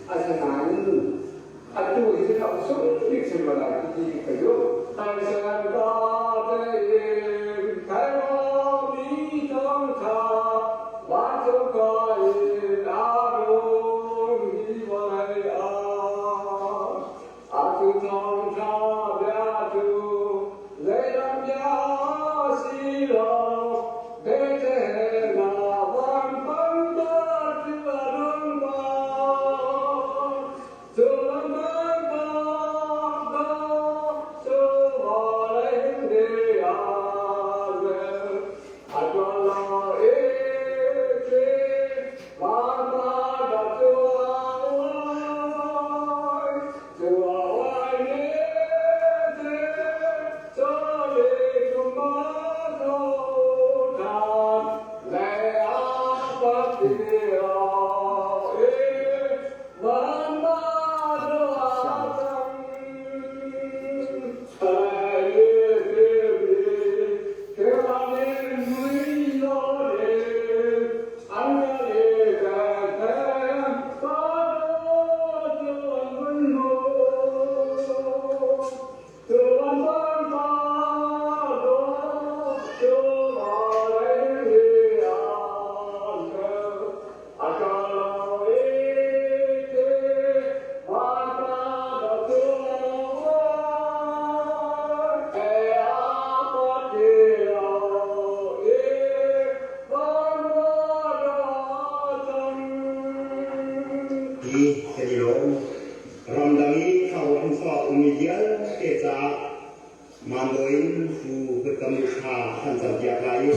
Asinain atu hi cu a sung bik si rua lai ti ka zumh. Taisan ka tein Khairami thawngtha vancung ka in a rung hi vawlei ah. Atu thawngtha bia cu zeilam bia si lo, Bethlehem ah van pangpar cu a rung par. Cu van pangpar cu vawlei nih a rel. A tuan lo i khi van par cu a uai. Cu a uai ni cu cawli kum a tho ṭhan. Lei a pat i van par a cang. Hi kan i lawm. Ramdang i thlarau hangfa ummi vialte caah Mandaw-in fu kutkam thla kan campiak lai i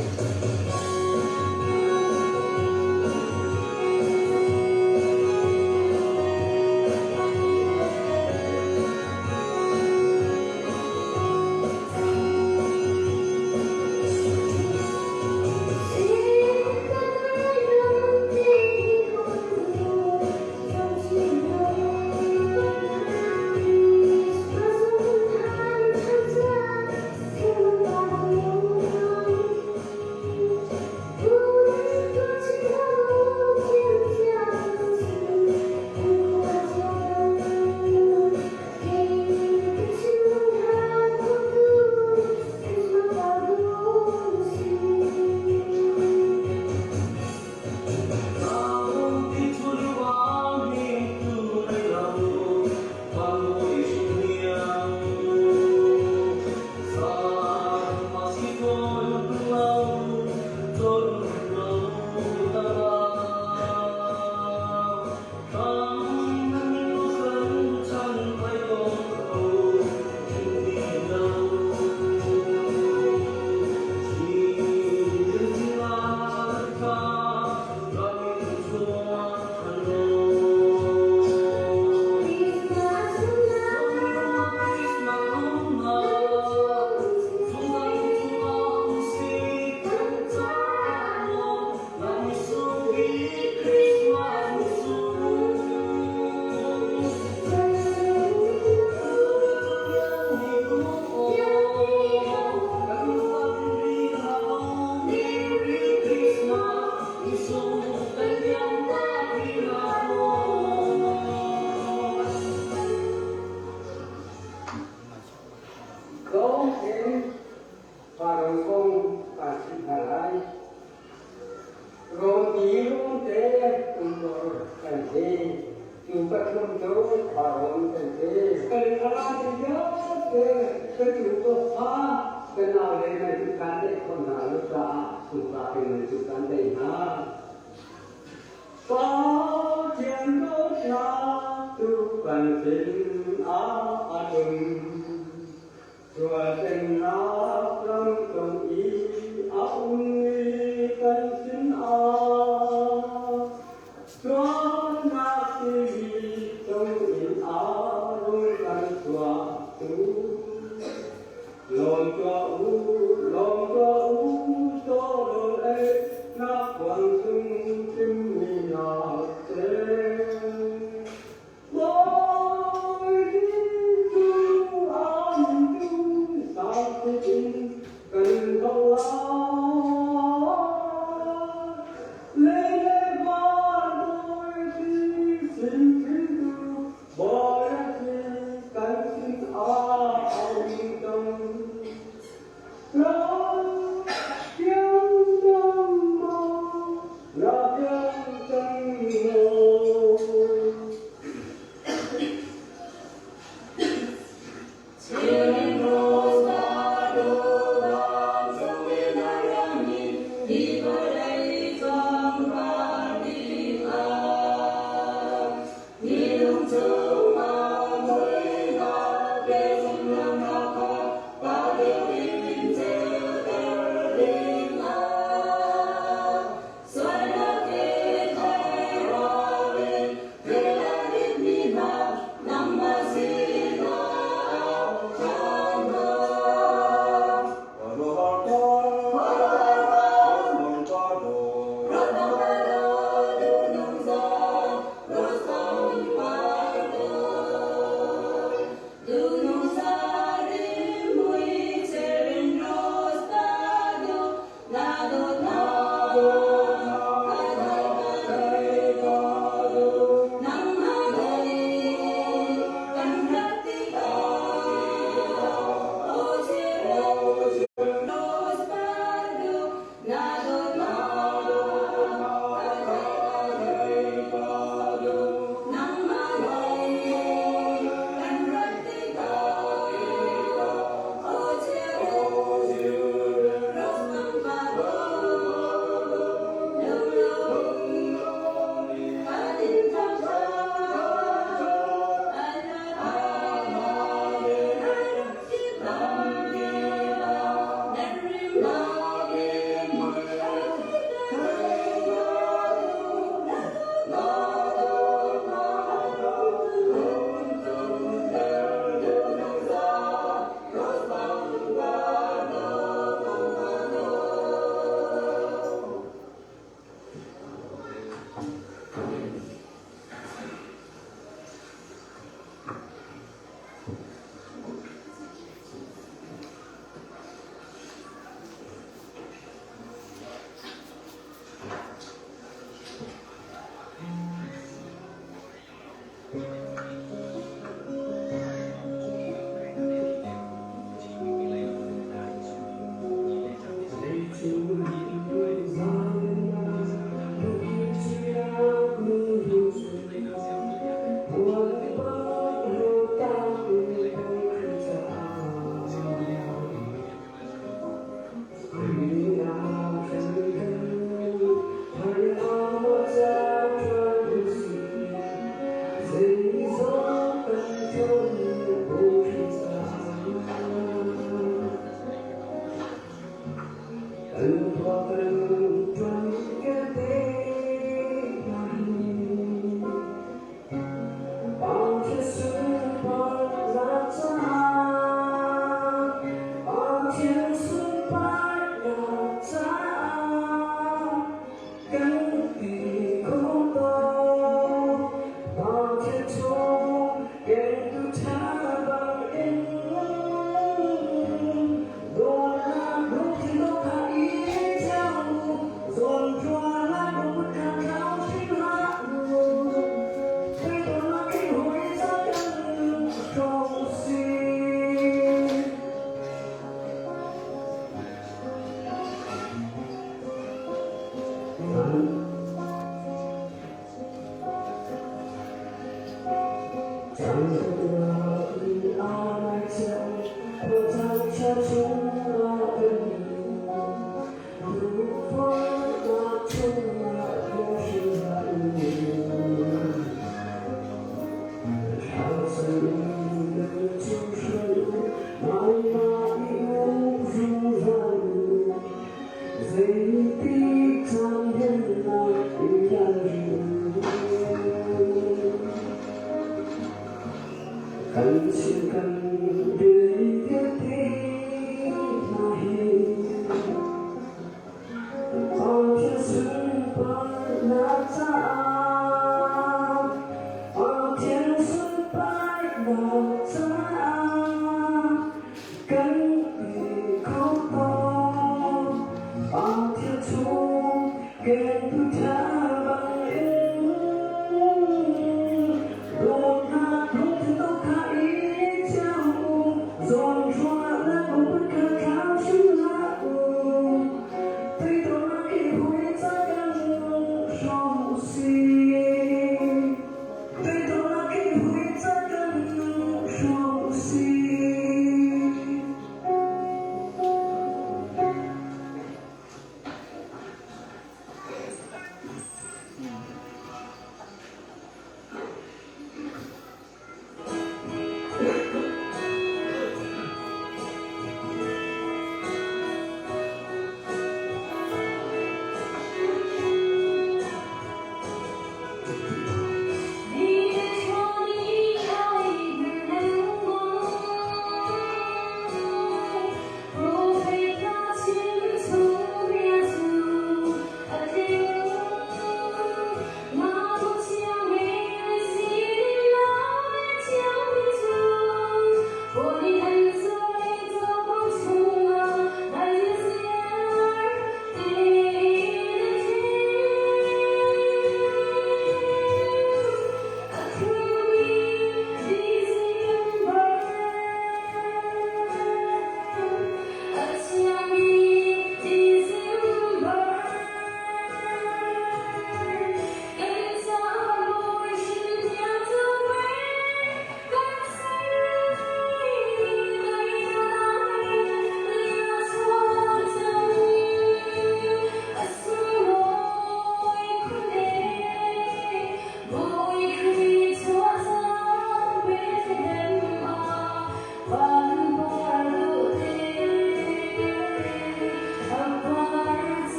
Tlawng in Farang kong kaa chimh hna lai. Rawlpi lungte umor kan si. Cu pathum cu khuarawm kan si. Kan thalai vialte ka tu ka fa ka nau le nan kan tei kho hna lo caah sunpak in nan tu kan tei hna. Pathian dawtnak tu kan sin ah a tlung. Sualpennak ram cung i a ummi kan sinah sualnak timi cungin a rung kan chuahtu. Lawm tuah u, lawm tuah u, tawlrawl einak kuang chung timmi nak ceu.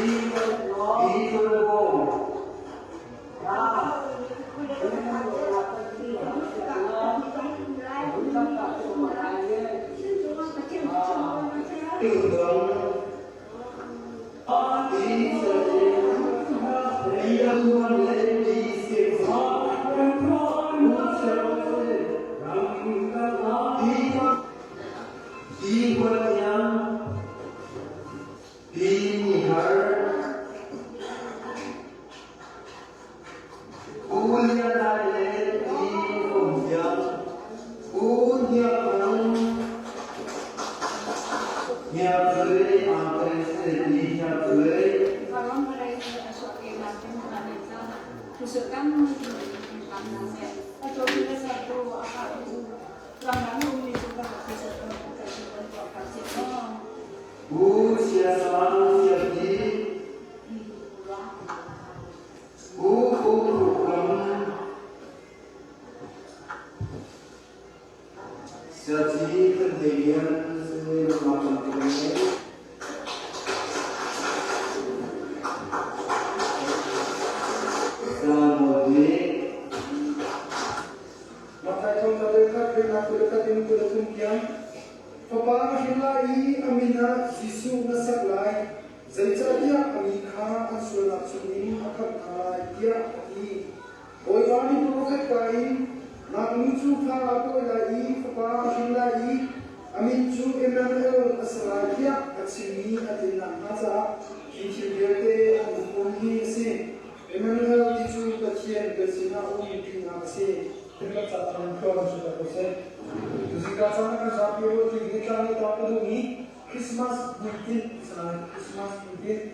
Pi Thul Bawm. Pi Dong. Pi Sali. Pi Lam Le Pi Siang Pi Pi Huat Iang. Pi Ni Har. U Lian Lai le Pi Kum Siang. U Hniang Hmung. Hniang Sui Ang Tel Pi Hniang Sui. U Sia Sang Sia Pi. U Hu Hu Kam. Siaci kan thei lian si lungmang kan ti. Matthai thawngtha kha Khrihnak 21 in 23 tiang Fapa na hrin lai i a min ah Jesuh na sak lai, zeicahtiah a mi kha an sualnak chungin a khamh hna lai, tiah a ti. Bawipa nih profet ka in ngaknu cu fa a pawi lai i fapa a hrin lai i a min cu Emmanuel a si lai tiah a chimmi a tlin nakhnga caah hi thil vialte an um hi a si. Emmanuel ti cu Pathian kan sinah um tinak a si. Kan ca thang tluang cu ko seh. Tuzing ka caan kan zapi ruah ti ni tlang ni tang ka duhmi Christmas hmuitinh sanai Christmas hmuitinh.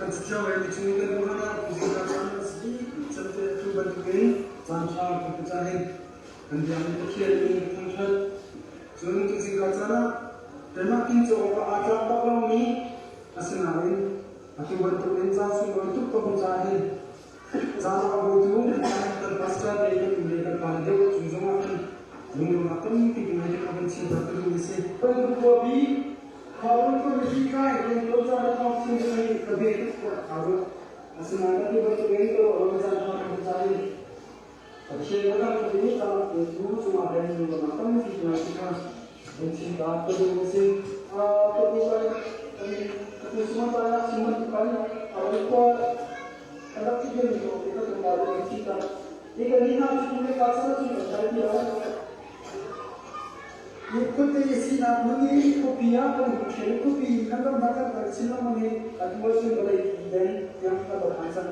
Kan cathiang rel mi chung in kan hmuh ah tuzing ah caan a si chan te atu bantukin caan ṭha kan pe cahin kan biakmi Pathian in thangṭhat. Cun tuzing ka caan ah keimah tin caw awkah aa tlak bak lomi asinain Atu bantuk in caan sunglawi tuk ka hmu caan hi caan a bu kan pastor le kan nu le kan pa le deuh cung zong ah khan lunglawmhnak tampi kan ngei ka van chim ta ka duh mi si. Kan khuapi Khuaruan committee kai kan tuan caan le thawng chim hi ka bia tuk ka ruat. Asinain atu bantuk in ka ruah lo caan kha ka caan in Pathian na kan i caan tu cungah hin lunglawmhnak tampi ka ngei ti kha van chim ta ka duh mi si. Ka tu kan ka tu sumantaya simantukan khua kan rak ti mi ko ka tu ba lu chi ta i kan ni na chu le ka sa chu kan dai ti Khuate sinak hmun i khuapi ah kan hun ṭhial i khuapi in khan ramdang kan kal chin lengmang i atu ahcun vawlei ki deng tiang kan va phan cang.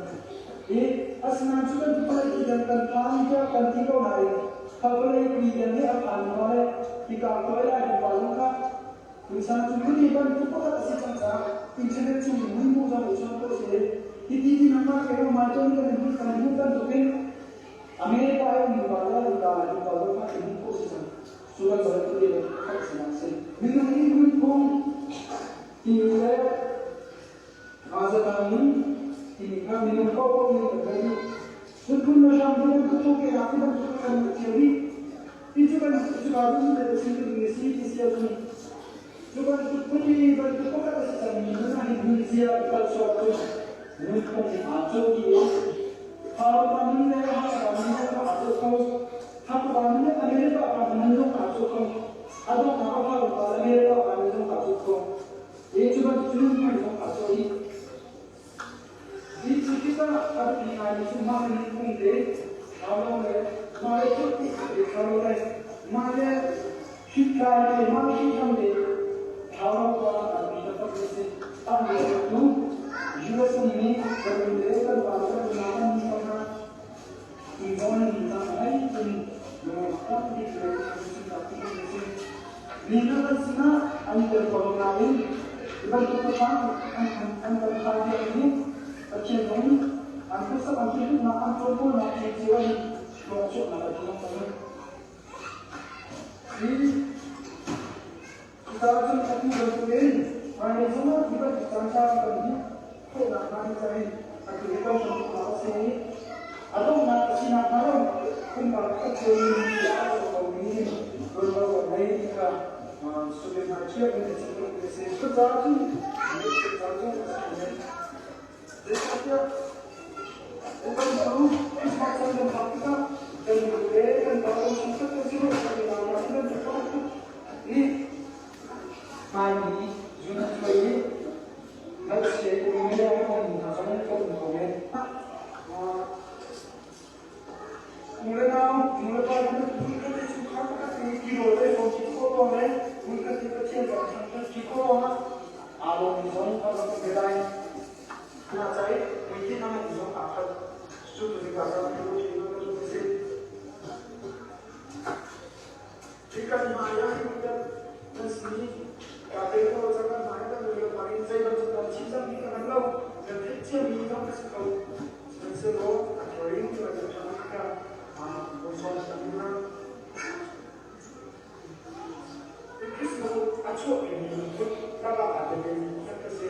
I asinain cu bantuk vawlei ki deng kan phan tiah kan ti ko nain kha vawlei ki deng hi a phan hna le hika khuai lai hnu zong kha tuchan cu khuate bantuk pakhat a si cang caah internet cung in mui hmuh zong i chawn khawh a si. Hiti ti nangmah ke mai ton kan in kan hmuh bantukin America i ummi pa le hika hika zong kha i hmuh khawh si cang. Cu kan bantuk in khat sinak si. Minung i nunphung timi le zatlang nun timi kha minung paohpaoh nih kan ngeih dih. Nunphung le hram hi bantuk thawhkehnak ti bantuk kan ngeih cio dih. Ti cu kan cuka dum le chim ka duhmi si ti si ahcun cu bantuk phun i bantuk pakhat a si cangmi nun ah hin nunzia i palh sual ahcun nunphung aa cawh dih i Haupa nun le Haupa nun le aa cawh kho. Haupa nun le America pa nun zong aa cawh kho. A donghnak ah Haupa le America pa nun zong aa cawh kho. Hi cu bantuk cu nunphung zong aa cawh dih. Hi cu tikah a biapi ngaimi cu mah le nunphung te thlau lo le mah le thlau lo le mah le hritlai le mah le hringhran le thlau lo tuah a biapi taktak mi a si. An tu US nih kan nu le kan pa le kan unau kan nu hna Ingon ta ai cun lungruak tampi le an si a si. Mi na kan sinah an tel ko nain hi bantuk cafang an an kan phai piak hi Pathian zong an khuasak an thinlungnak an ṭuanpawlnak cio cio in hlawhchuahnak a ṭuan cang. Hi cucaah cun atu bantukin hmailei zongah hi bantuk caan ṭha kan hmuh khawhnak hnga ding caah hin atu hi kan hramthawknak a si i a donghnak a sinak hnga lo pumpak pakhat cio mi a komi ṭuanvo a ngei ti kha sule hna ṭhial in a chim duhmi a si. Cucaah cun cucaah cun a si men. Zeicahtiah kan cu Christmas caan kan phak tikah kan nu le kan pa kan chungkhat kan si kan unau hna kan bantuk nih hmaimi zun an chuai i ngaihchia in um le a um hna zong kan um kho men. Nu le nau, nu le pa hmunkhat i chungkhar pakhat i tirawl ei hrawm ṭi khawh ruang le hmunkhat i Pathian ram thangṭhat ṭi khawh ruangah aa lawmmi zong an rak um ve lai. Hna ca i hmuitinh a ngeihmi zong aa khat. Cucu tuzing ah ram i ṭi ka duh a si. Hi kan hmai ah hin kan si ka pe ko cang kan hmai kan nu le pa in zei bantuk kan chim cang mi ka hngal lo kan theih ciami zong ka si ko. Sihmanhsehlaw a thar in kan ṭha kha bawmsawm kan hna. Christmas a chuahpi mi lungput lakah aa tel mi pakhat ka si.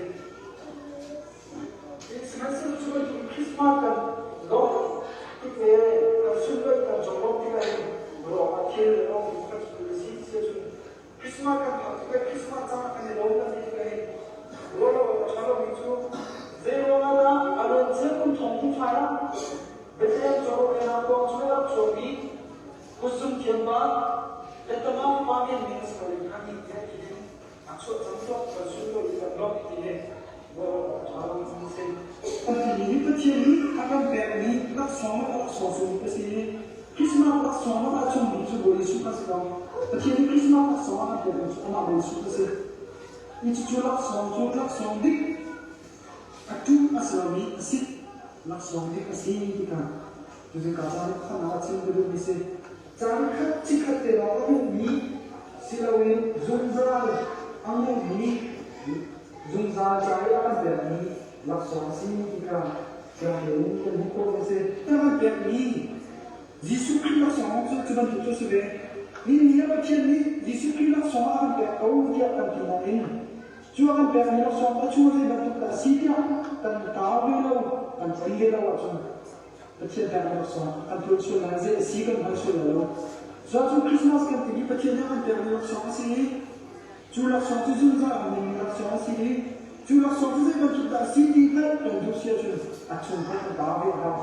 Sihmanhsehlaw cu bantuk Christmas kan lawmh tik le kan sunlawih kan conglawmh tikah hin ruang ah thil le lawmhmi pakhat cu a si ti ahcun Christmas kan phak tikah Christmas caan kan i lawm kan ti tikah hin ruah lo awk a ṭha lomi cu zei ruangah dah a luancia kum thong hnih fai ah Bethlehem cawraw einak kuang chung i rak chuakmi kutzung thiampa Letama pa men min a si ko in kha ni tiah ti in a chuah cang tuah kan sunlawih i kan lawmh ti le ruah awk a ṭha lomi a si. Kan hi Pathian nih a kan pekmi laksawng le laksawng cu a si i Christmas laksawng lakah cung bik cu Bawi Jesuh a si ko. Pathian nih Christmas laksawng a kan pekmi cu amah Bawi Jesuh a si. I cucu laksawng cu laksawng dik a ṭuh a si lomi a si. Laksawng dik a si tikah tuzing ka caan khamnak a chim ka duhmi si. Caan khat chikkhat te lawng a nguhmi si loin zungzal a nguhmi zungzal ca i a kan pekmi laksawng a si ti kha fiang tein kan hmuh khawh a si. A kan pekmi Jesuh Khrih laksawng cu cu bantuk cu a si ve. Nihin ni ah Pathian nih Jesuh Khrih laksawng a kan pek ko tiah kan ti nain. Cu a kan pekmi laksawng a chung zei bantuk dah a si tiah kan tar ve lo, kan tlon ve lo ahcun Pathian pekmi laksawng kan tlun sual lai, zei a si kan hngal sual lai lo. Cuahcun Christmas kan timi Pathian nih a kan pekmi laksawng a si i cu laksawng cu zungzal a nungmi laksawng a si i cu laksawng cu zei bantuk dah a si ti hngalh kan duh si ahcun a chung kha kan tar ve a hau.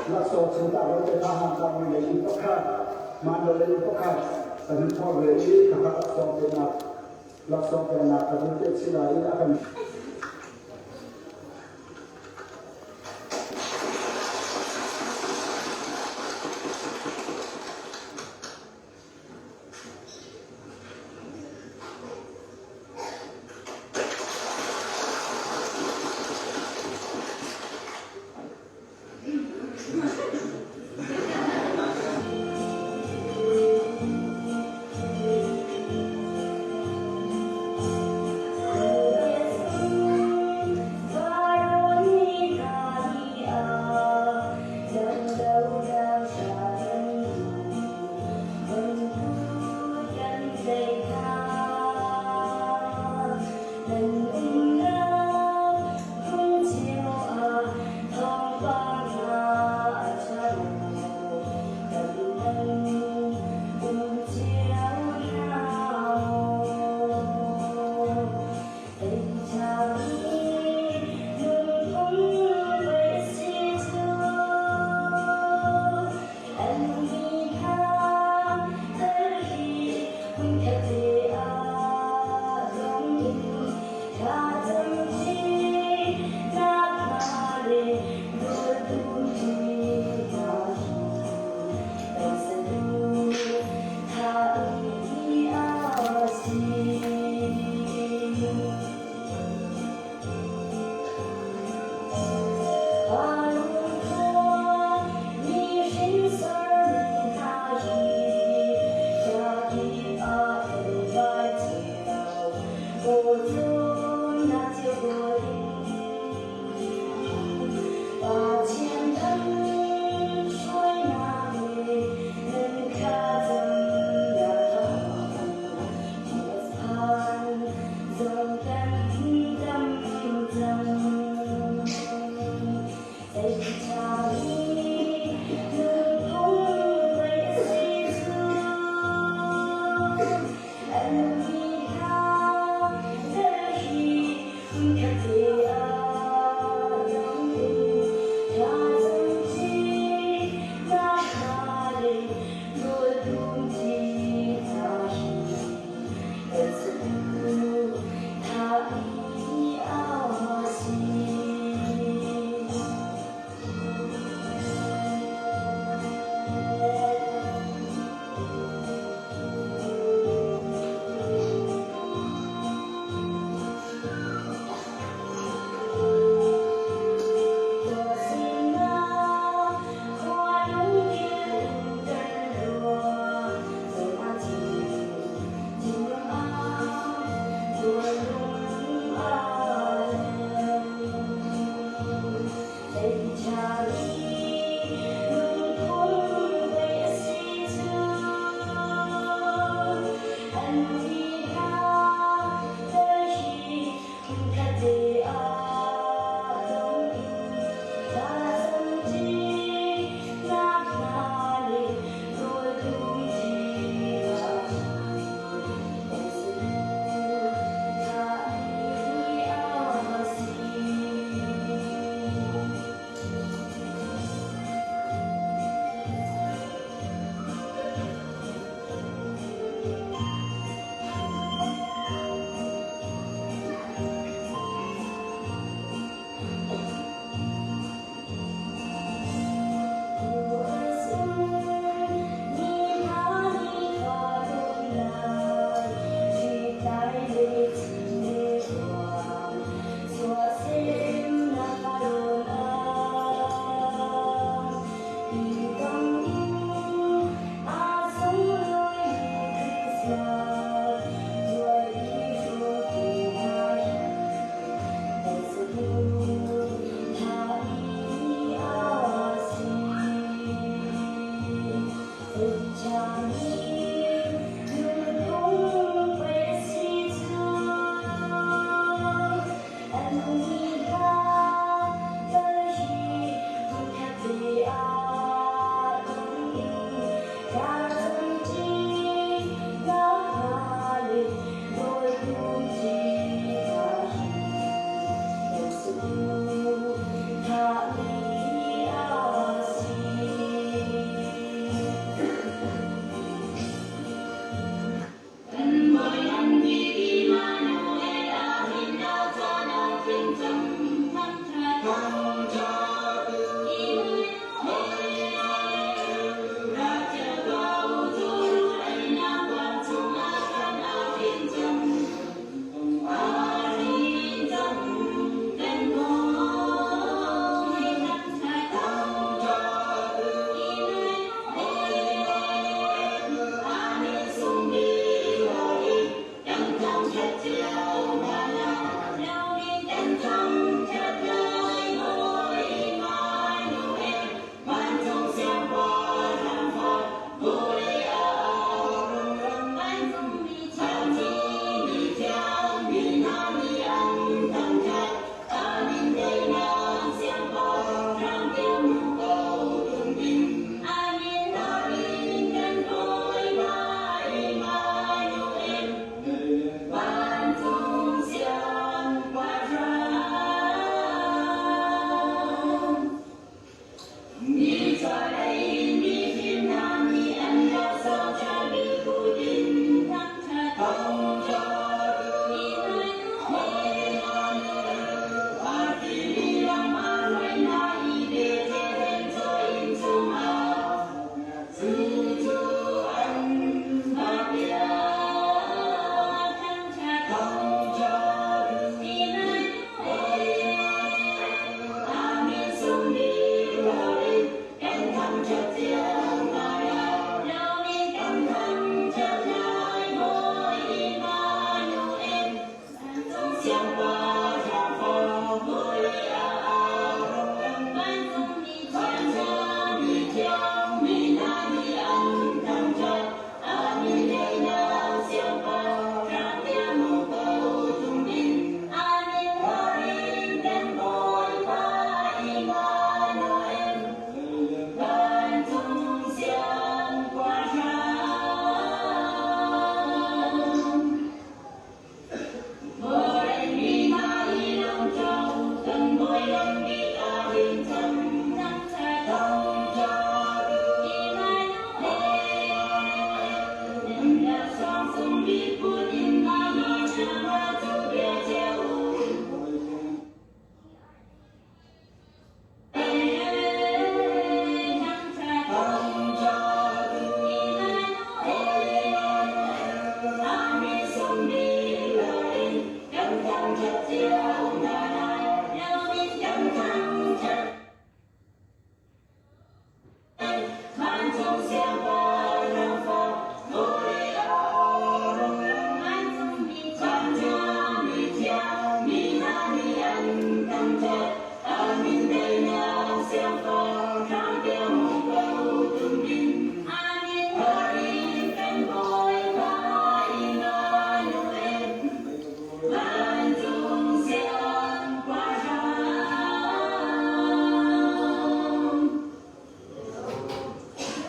Laksawng chungah vialte kha hangkangmi lei in pakhat, Mandalay lei in pakhat kan hun phorh ve i khakha laksawng peknak laksawng peknak kan hun pek chih lai i a kan.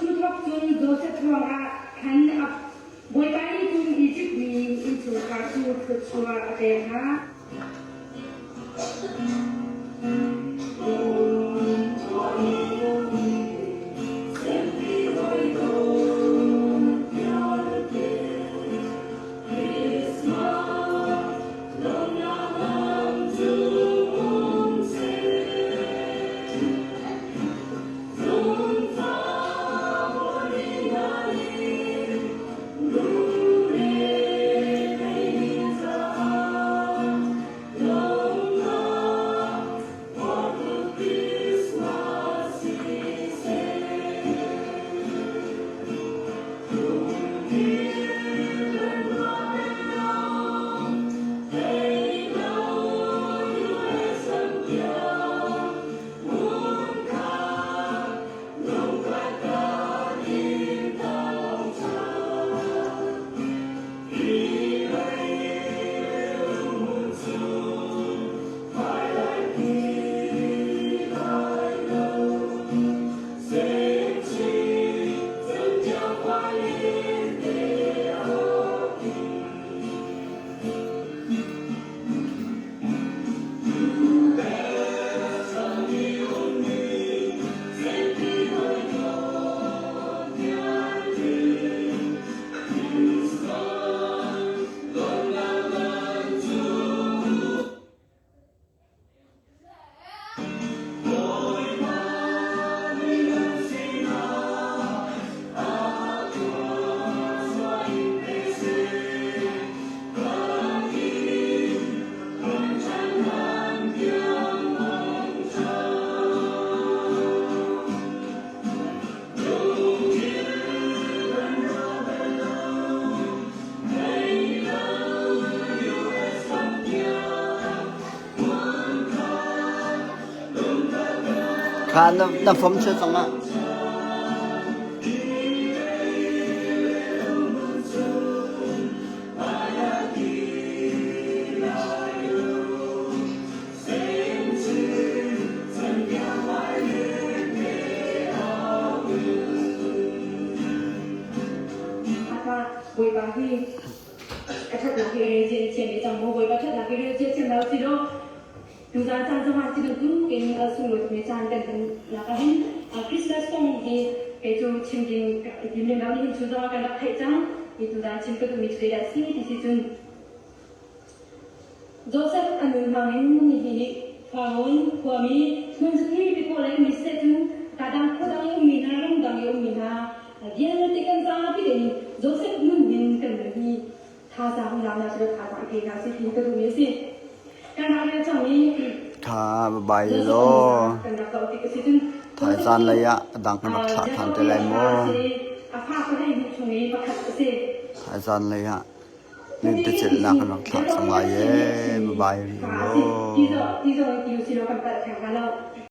Cu thawk cun Josef ruangah khan a Bawipa nih cun Izipt mi innchungkhar cu thluachuah a pek hna. Kha na fom se cang ah. Bawipa hi a ṭhatnak hi rel cia thiam i cang maw Bawipa ṭhatnak hi rel cia thiam lo si law tuzaan caan zongah si bantuk in sunglawi tukmi caan kan hman nak ah hin Christmas kong hi kei cu chim ding i tim lem lo nihin cu zongah kan rak theih cang i tuzaan chim ka duhmi cu zeidah a si ti si cun Joseph a nun hmang in nihin i Farrawn khuami hmunzatli pipawl le mi seh cun kadang khua dang i ummi hna ramdang i ummi hna vialte kan zapi tein Joseph nun hin kan nun hi thazaang i lak sih thazaang i pe hna sih ti ka duhmi a si. Kan rak rel cang i Tha bye law. Kan rak zoh tik a si cun Thaizan lei ah a dang kan rak thlah than te lai maw? A fa pahnih chung i pakhat a si. Thaizan lei ah Lentecelhnak kan rak thlah cang lai ee. Bye bye rih law. Ti zong ti u si law kan palh theng hnga lo.